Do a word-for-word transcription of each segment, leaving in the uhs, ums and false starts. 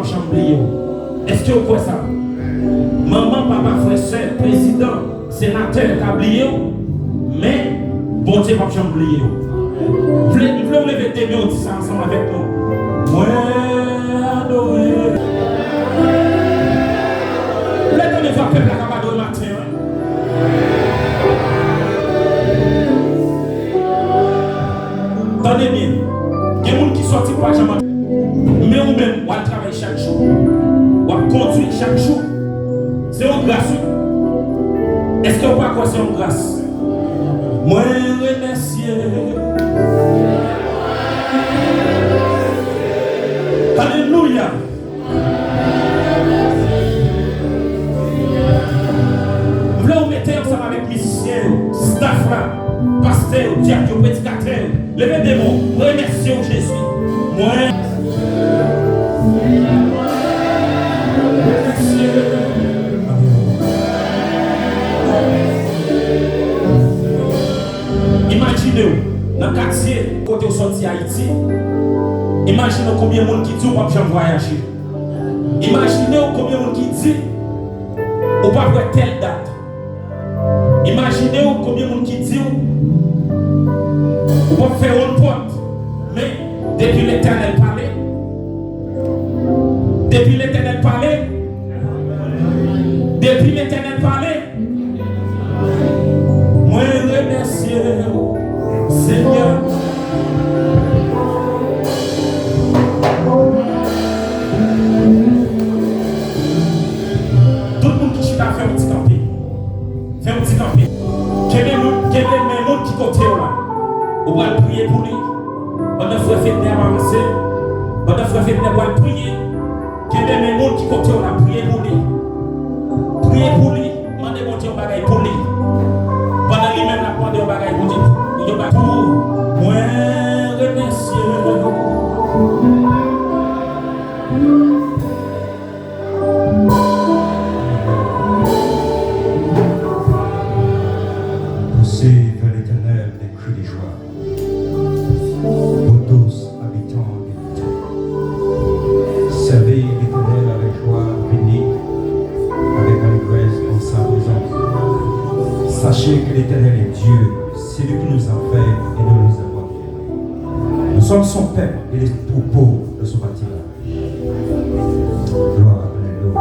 janm bliye w. Èske w kwè sa? Manman, papa, frè, sè, prezidan, senatè ka bliye w, men Bondye p ap janm bliye w. M vle, m vle w leve de men w, di sa ansanm avèk nou. Mwen adore. M vle tande vwa pèp la k ap adore maten an. Tande byen. Gen moun ki sòti pa janm antre. Men ou menm, w al travay chak jou. W ap kondui chak jou. Se yon gras, wi. Èske w pa kwè se yon gras? Mwen remèsye. Alelouya. M vle w mete ansanm avèk mizisyen yo, staff la, pastè yo, dyak yo, predikatè yo. Leve de men w, remèsye w, Jezi. Mwen remèsye w. Imajine w nan katye kote w sòti Ayiti. Imajine w konbyen moun ki di w p ap janm vwayaje. Imajine w konbyen moun ki di ou p ap wè tèl dat. Imajine w konbyen moun ki di w ou p ap fè wonn pòt. Men, depi Letènèl pale, depi Letènèl pale, depi Letènèl pale, mwen remèsye w, Senyè. Tout moun ki chita, fè yon ti kanpe. Fè yon ti kanpe. Kenbe moun, kenbe men moun ki kote w la. Ou pral priye pou li. Pandan frè Fednè ap avanse, pandan frè Fednè pral priye, kenbe men moun ki kote w la, priye pou li. Priye pou li. Mande Bondye yon bagay pou li. Pandan li menm l ap mande yon bagay, Bondye, yon bagay pou ou. Mwen remèsye w. Poussez vers l'Éternel des cris de joie. Ô douce habitant de la terre, servez l'Éternel avec joie, venez avec allégresse en sa présence. Sachez que l'Éternel est Dieu, celui qui nous a fait et ne nous abandonne. Nous sommes son peuple et les troupeaux de son pâtirage. Gloire, alléluia.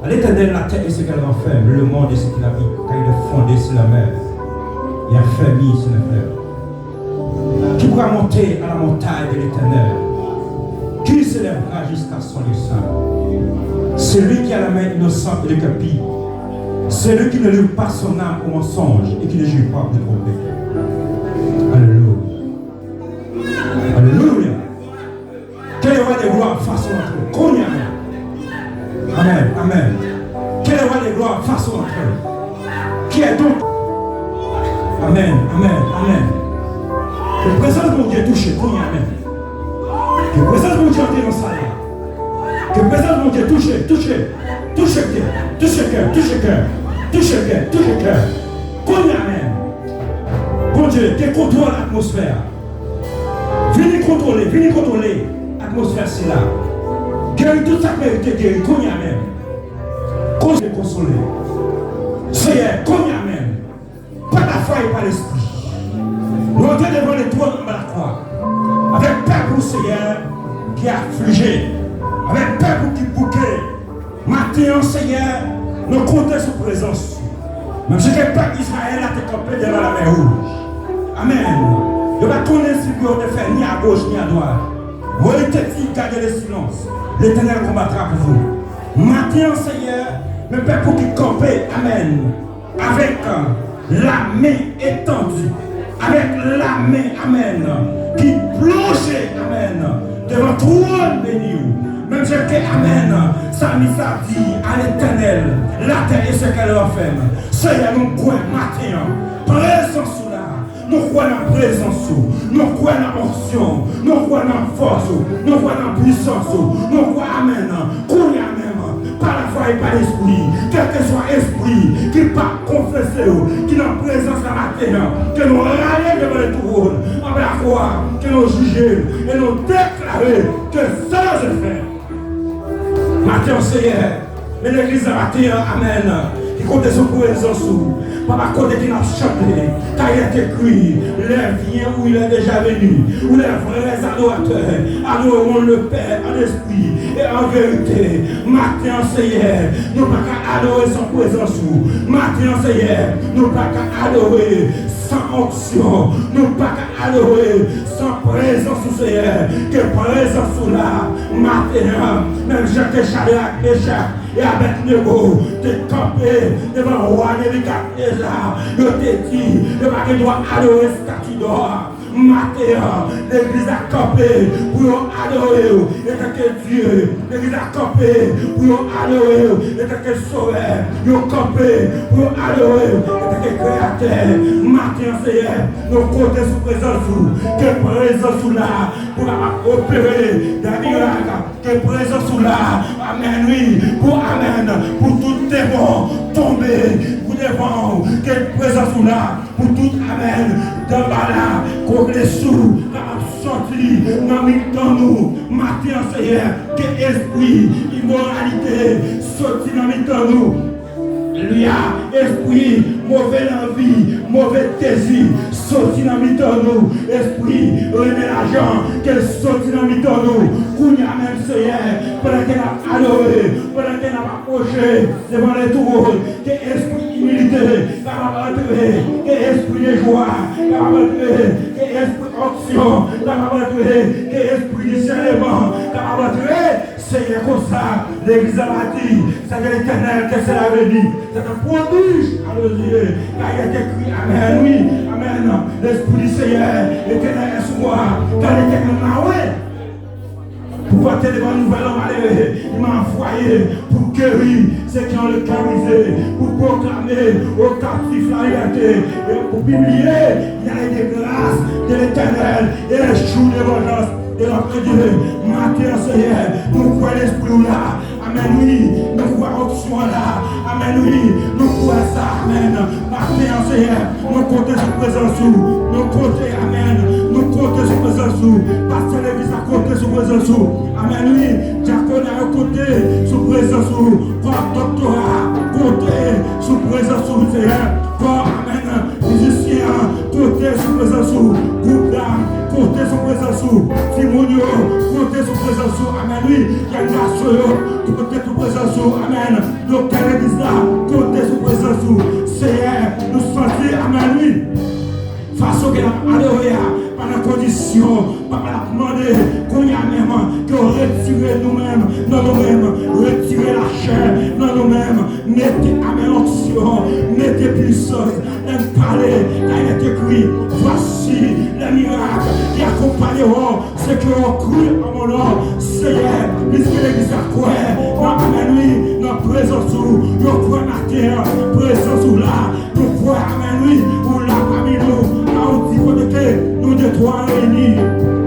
À l'Éternel, la terre et ce qu'elle renferme, le monde et ce qu'il habite, car il est fondé sur la mer et affermi sur les fleuves. Qui pourra monter à la montagne de l'Éternel? Qui s'élèvera jusqu'à son lieu saint? Celui qui a la main innocente et le cœur pur, celui qui ne livre pas son âme au mensonge et qui ne jure pas pour le tromper. Alléluia. Alléluia. Que le roi de gloire fasse son entrée. Kounye a menm. Amen, amen. Que le roi de gloire fasse son entrée. Qui est donc? Amen, amen, amen. Que prezans Bondye touche kounye a menm. Que prezans Bondye antre nan sal la. Que prezans Bondye touche, touche, touche kè, touche kè, touche kè, touche kè, touche kè. Kounye a menm. Bondye, gen kontwòl atmosfè a. Vini kontwole, vini kontwole atmosfè sila. Geri tout sa k merite geri kounye a menm. Konso-, konsole. Seyè, kounye a menm. Par la foi et par l'esprit. Nou antre devan le trône anba lakwa. Avèk pèp ou, Seyè, ki aflije. Avèk pèp ou ki bouke. Maten an, Seyè, nou konte sou prezans ou. Menm jan ke pèp Izrayèl la te kanpe devan Lamè Wouj. Amèn. Yo pa t konnen si pou yo te fè ni agoch ni adwat. Wi, li te di, gardez le silence. L'Éternel combattra pour vous. Maten an, Seyè, men pèp ou ki kanpe, amèn, avèk, euh, lamen etandi, avèk lamen, amèn, ki plonje, amèn, devan twòn beni ou. Menm jan ke, amèn, salmis la di, à l'Éternel, la terre et ce qu'elle renferme. Seyè, nou kwè maten an, prezans ou la. Nou kwè nan prezans ou. Nou kwè nan onksyon ou. Nou kwè nan fòs ou. Nou kwè nan pwisans ou. Nou kwè, amèn, kounye a menm, par la foi et par l'esprit, kèlkeswa espri ki pa konfese ou, ki nan prezans la maten an, ke nou rale devan le twòn, anba lakwa, ke nou jije, e nou deklare ke sa se fè. Senyè, men legliz la maten an, amèn, ki konte sou prezans ou. Papa, kote ke n ap chante, car il est écrit, l'heure vient ou il est déjà venu, où les vrais adorateurs adoreront le Père en esprit et en vérité. Maten an, Senyè, nou pa ka adore san prezans ou. Maten an, Senyè, nou pa ka adore san onksyon. Nou pa ka adore san prezans ou, Senyè. Ke prezans ou la, maten an, menm jan ke Chadrak, Mechak e Abèdnego te kanpe devan wa Nebikadneza, yo te di, yo pa gen dwa adore estati dò a. Maten an, legliz la kanpe pou yo adore w antanke Dye. Legliz la kanpe pou yo adore w antanke Sovè. Yo kanpe pou yo adore w antanke Kreyatè. Maten an, Senyè, nou konte sou prezans ou. Ke prezans ou la pou kapab opere de mirak. Ke prezans ou la, amèn, wi, pou, amèn, pou tout demon tonbe pou devan ou. Ke prezans ou la pou tout, amèn, danbala, kote sou kapab soti nan mitan nou. Maten an, Senyè, ke espri imoralite soti nan mitan nou. Alelouya. Espri move lanvi, move dezi, soti nan mitan nou. Espri renmen lajan, ke l soti nan mitan nou. Kounye a menm, Senyè, pandan ke n ap adore, pandan ke n ap apwoche devan letwòn, ke espri imilite kapab antre, ke espri dejwa kapab antre, ke espri onksyon kapab antre, ke espri disèneman kapab antre. Senyè, konsa, legliz la va di, c'est de l'Éternel que cela vient, c'est un prodige à nos yeux, car il est écrit, amèn, wi, amèn. Lespri di Senyè, Letènèl sou mwen, car l'Éternel m'a oint pour porter de bonnes nouvelles aux malheureux, il m'a envoyé pour guérir ceux qui ont le cœur brisé, pour proclamer aux captifs la liberté, et pour publier l'année de grâce de l'Éternel et les jours de vengeance de notre Dieu. Maten an, Senyè, nou kwè Lespri w la. Amèn, wi. Nou kwè onksyon an la. Amèn, wi. Nou kwè sa. Amèn. Maten an, Senyè, nou konte sou prezans ou. Nou konte, amèn. Nou konte sou prezans ou. Pastè legliz la konte sou prezans ou. Amèn, wi. Dyakona yo konte sou prezans ou. Kò doktora konte sou prezans ou, Senyè. Kò, amèn, mizisyen an konte sou prezans ou. Gwoup la konte sou prezans ou. Timoun yo konte sou prezans ou. Amèn, wi. Jèn gason yo konte sou prezans ou. Amèn. Doktè legliz la konte sou prezans ou. Seyè, nou santi, amèn, wi. Fason ke n ap adore a, pa nan kondisyon, papa, n ap mande kounye a menm ke w retire nou menm nan nou menm, retire lachè nan nou menm, mete, amèn, onksyon, mete pwisans. Lè n pale, car il est écrit, voici les miracles qui accompagneront ceux qui ont cru en mon nom. Seyè, piske legliz la kwè nan, amèn, wi, nan prezans ou, yo kwè maten an, prezans ou la, nou kwè, amèn, wi, ou la pami nou. La ou di kote ke nou de twa reyini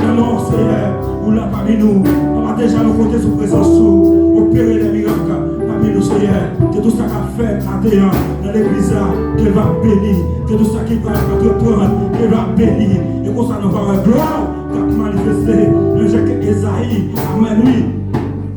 nan non w, Seyè, ou la pami nou. Papa, deja nou konte sou prezans ou. Opere de mirak pami nou, Seyè. Ke tout sa k ap fèt maten an nan legliz la, ke l va beni. Ke tout sa ki va antreprann, ke l va beni. E konsa nou va wè glwa w k ap manifeste. Menm jan ke Ezayi, amèn, wi.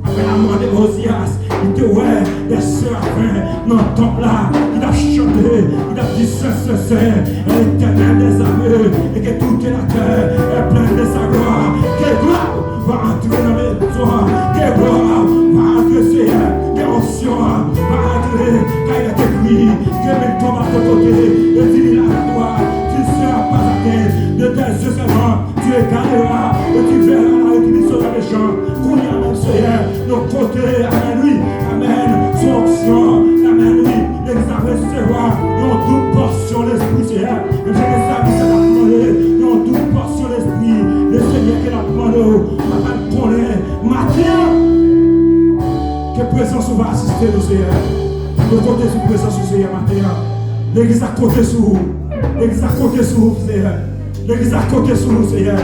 Apre lamò de Oziyas, li te wè de serafen nan tanp la, ki t ap chante, ki t ap di, Sen, sen, sen, Letènèl dèzame, e ke toute la terre est pleine de sa gloire. Ke glwa va antre nan mezon an, ke glwa va antre, Seyè, ke onksyon an va antre, car il est écrit, ke men tonbe a kote, e di li la glwa, tu ne seras pas atteint de tes yeux seulement. Tu regarderas et tu verras la rétribution des méchants. Kounye a menm, Seyè, nou konte, amèn, wi, amèn, sou onksyon, amèn, wi, legliz la resevwa yon doub pòsyon Lespri, Seyè. Menm jan ke sèvis la t ap mande yon doub pòsyon Lespri, le Seyè ke l ap mande w, papa, n konnen, maten an, ke prezans ou va asiste nou, Seyè. Nou konte sou prezans ou, Seyè, maten an. Legliz la konte sou ou. Legliz la konte sou ou, Seyè. Legliz la konte sou nou, Seyè.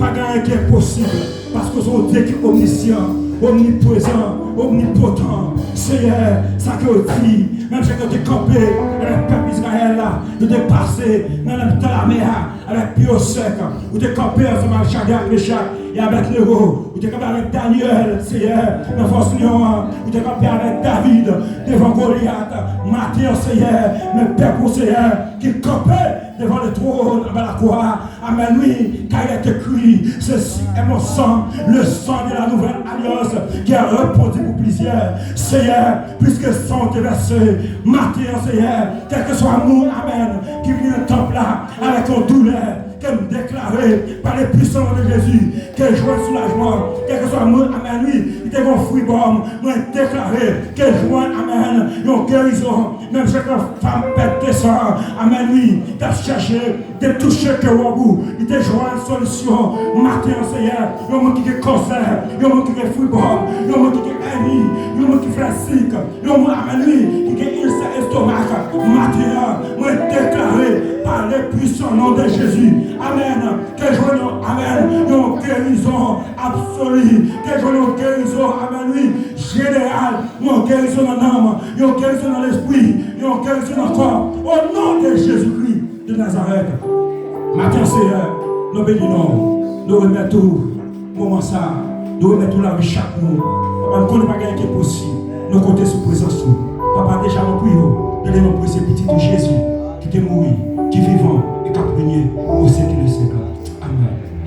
Pa gen anyen ki enposib, paske w se yon Dye ki omnisyan, omniprezan, omnipotan. Seyè, sa ke w di, menm jan ke w te kanpe avèk pèp Izrayèl la, yo te pase nan mitan lamè a avèk pye yo sèk, ou te kanpe ansanm ak Chadrak, Mechak E Abèdnego, ou te kanpe avèk Danyèl, Seyè, nan fòs lyon an, ou te kanpe avèk David devan Golyat. Maten an, Seyè, men pèp ou, Seyè, ki kanpe devan le twòn anba lakwa. Amèn, wi, car il est écrit, ceci est mon sang, le sang de la nouvelle alliance qui est répandu pour plusieurs. Seyè, pliske san w te vèse, maten an, Seyè, kèlkeswa moun, amèn, ki vini nan tanp la avèk yon doulè, ke m deklare, pa le pwisan non de Jezi, ke l jwenn soulajman, kèlkeswa moun, amèn, wi, ki te gen yon fribòm, mwen deklare, ke l jwenn, amèn, yon gerizon, menm jan ke fanm pèt de san, amèn, wi, t ap chèche, te touche ke wòb ou, li te jwenn solisyon, maten an, Seyè, yon moun ki gen kansè, yon moun ki gen fribòm, yon moun ki gen èni, yon moun ki fè sik, yon moun, amèn, wi, ki gen ilsè estomak, maten an, mwen deklare, pa le pwisan non de Jezi, amèn, ke jwenn yon, amèn, yon gerizon absoli, ke jwenn yon gerizon, amèn, wi, jeneral, yon gerizon nan nanm, yon gerizon nan lespri, yon gerizon nan kò, o non de Jezikri de Nazarèt. Maten, Seyè, nou beni non w, nou remèt ou moman sa, nou remèt ou lavi chak moun. Papa, nou konnen pa gen anyen ki enposib. Nou konte sou prezans ou. Papa, deja nou priye w nan non presye Pitit ou Jezi, ki te mouri